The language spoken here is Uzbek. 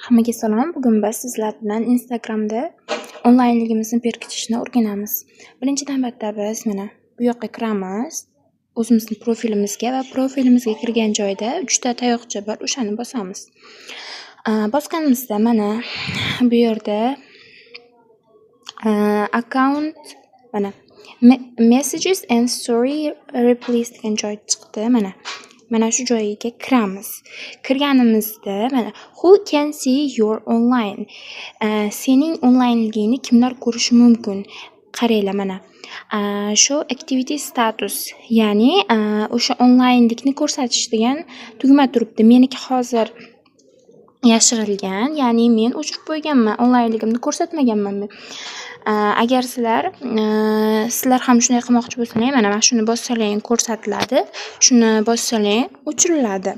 Hammaga salom. Bugun biz sizlar bilan Instagramda onlaynligimizni berkitishni o'rganamiz. Birinchi navbatda biz mana bu yoqqa kiramiz, o'zimizni profilimizga va profilimizga kirgan joyda uchta tayoqcha bor, o'shani bosamiz. Bosganimizda mana bu yerda akkaunt, mana messages and story replies degan joy chiqdi mana. Mana shu joyiga kiramiz. Kirganimizda mana "Who can see your online?" Sening onlaynligingni kimlar ko'rishi mumkin? Qaranglar mana. Shu activity status, ya'ni o'sha onlaynlikni ko'rsatish degan tugma turibdi. Meniki hozir yashirilgan, ya'ni men o'chirib qo'yganman, onlaynligimni ko'rsatmaganman men. Agar sizlar ham shunday qilmoqchi bo'lsanglar, mana shuni bossalang ko'rsatiladi, shuni bossalang o'chiriladi.